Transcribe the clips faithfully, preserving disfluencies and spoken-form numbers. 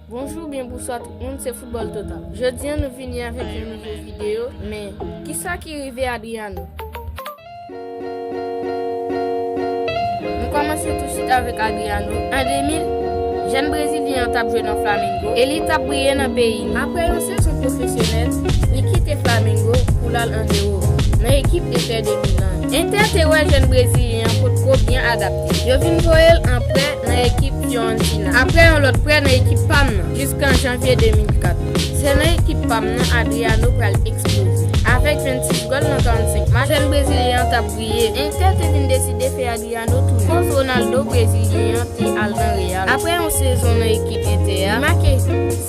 Bonjou oubyen bonswa tout moun, se Foutbòl Total. Jodi a nou vini avèk yon nouvo videyo, men kisa ki rive Adriano? Nou kòmanse tousuit avèk Adriano. An de mil, jèn brezilyen an t ap jwe nan Flamengo e li t ap briye nan peyi li. Apre yon sezon pwofesyonèl, li kite Flamengo pou l al an Ewòp, nan ekip Inter de Milan. Inter te wè jèn brezilyen an potko byen adapte. Yo vin voye l an prè nan ekip Fiorentina. Apre yon lòt prè nan ekip Pam nan, jiskan janvye de mil kat. Se nan ekip Pam nan Adriano pral eksploze. Avèk vennsis gòl nan karannsenk match, jèn brezilyen an t ap briye. Inter te vin deside fè Adriano tounen. Koz Ronaldo brezilyen an te al nan Real. Apre yon sezon nan ekip Inter a, li make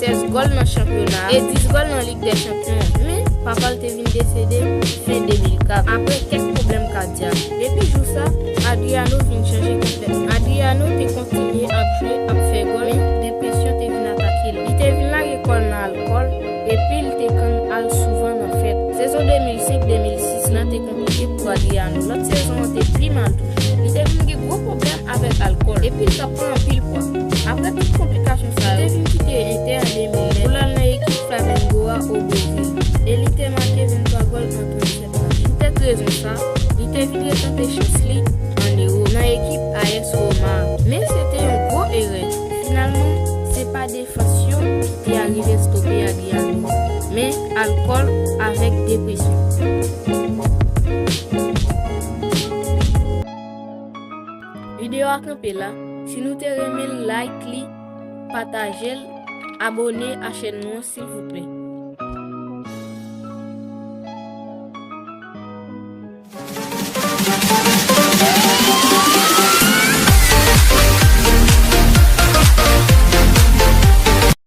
sèz gòl nan chanpyona a e dis gòl nan Lig dè Chanpyon an. Men, papa l te vin desede fen de mil kat, apre kèk pwoblèm kadyak. Depi jou sa, Adriano vin chanje konplètman. Adriano te kontinye ap jwe, ap fè gòl, men depresyon te vin atake l. Li te vin lage kò l nan alkòl, epi l te konn al souvan nan fèt. Sezon de mil senk de mil sis lan te konplike pou Adriano. Lòt sezon an te pi mal toujou. Li te vin gen gwo pwoblèm avèk alkòl, epi l t ap pran anpil pwa. Apre tout konplikasyon sa yo, li te vin kite Inter an de mil nèf pou l al nan ekip Flamengo a o Brezil, e li te make venntwa gòl an trannsèt match. Poutèt rezon sa, li te vin retante chans li an Ewòp nan ekip A S Roma. Men se te yon gwo erè. Finalman, se pa defans yo ki te arive stope Adriano, men alkòl avèk depresyon. Videyo a kanpe la. Si nou te renmen l, like li, pataje l, abòne a chèn nou an, silvouplè.